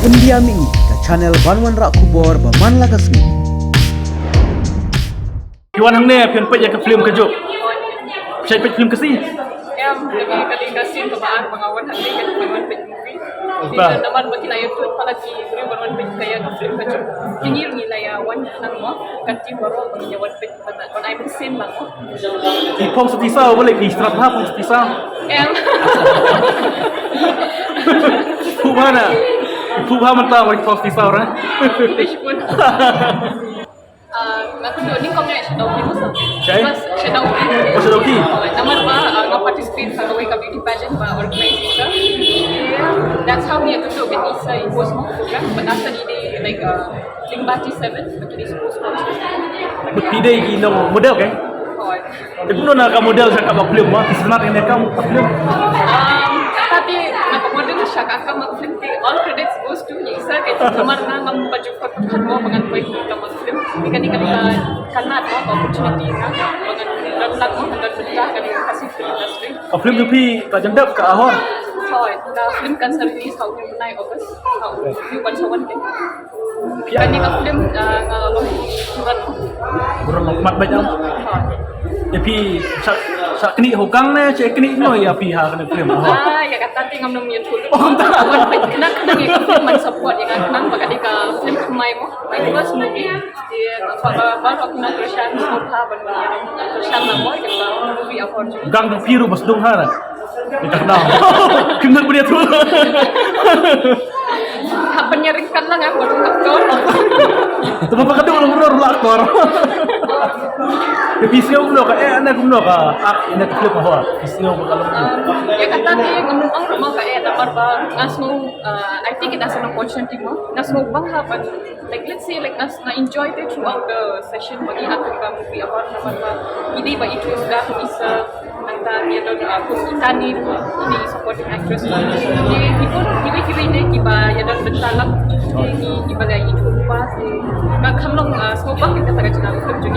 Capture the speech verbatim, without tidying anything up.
India Mih, ka channel ban wanrah khubor ba man la ka sngi. Phi wan hangne phin peit ïa ka film Kajuk. Shait peit film Khasi. Em, ka dei ka scene kaba ar ba nga wan hangne, ka dei ban wan peit movie. Namar ba ki la ïathuh palat ki briew ban wan peit ka ïa ka film Kajuk. Ngi ruh ngi la ïa wan nang mo, ka team baroh ba ngi ïa wan peit. Ban ai mynsiem lang. Ki phong sati saw, balei ki strat ha phong sati saw? Em. Phuh bha na. Phuh bha mynta ba ki phong sati saw na. Shibun. Ah, nga kynduh nyngkong eh Shadow King. Shai? Shadow King. Oh, Shadow King. Namar ba, ah, nga participate ha kawei ka beauty pageant ba organize ïa ka. That's how nga kynduh bad ïa ka program. But after the day, like, uh, Lyngba T seven, ba ki dei sponsor. Ba ki dei ki nong model, kan? Hooid. Te kumno na ka model sha ka ba film, ba ki sngewtynnat ïa ka film. Um, kata te na ka model sha ka ka ba film te, all credits goes to ïa i sir, ka namar nga ngam pat ju khot pyrkhat mo ba ngan poi ka ba film. Te kane ka dei ka, ka nat mo, ka opportunity nga ba ngan don lad mo, ngan don bynta ha kane ka Khasi film industry. Ka film jong phi ka jan dep ka Ahor? Hooid, ka film kan sa release ha u bnai August. Ha u, u ban sa wan te. Kane ka film, ah, nga long burom. Burom khmat bad jam. Ïa phi sa, sa knieh hukang ne, sa knieh no ïa phi ha kane film. Ah, ïa kata te ngam nym ïathuh. Oh, ngam nym. Wan peit khnang khnang ïa ka film ban support ïa nga khnang ba ka dei ka film kmai mo. My first movie. Ïa, ba, ba, baroh khnang kyrshan support ha ban ïa kyrshan na mo ïa ka movie Ahor jong. Gang dang phi ruh ba sdang ha na. Ita kenal. Kim nak beri tu. Hap pynïaring kan lang aku tu aktor. Tu apa kata orang orang lah aktor. Tapi siapa pula ka, eh, anak pula ka, ah, ini tu siapa ho? Siapa pula ka? Ya kata ni ngam ong rumah ka, eh, namar ba nga sngew, uh, I think it as an opportunity mo. Nga sngew bang ha ban, like, let's say, like, nga, nga enjoy te throughout the session ba ngi act ka movie Ahor namar ba ngi dei ba itu suda ka isa. Nangta ngi don, uh, Khun Itani, ini supporting actress. Ngi, ngi pun kiwei kiwei de kiba ïa don bynta lang. Ngi, ngi ba la ïa itu rupa. Nga kham long, uh, sngewbha kita ka jingïalang jong ngi.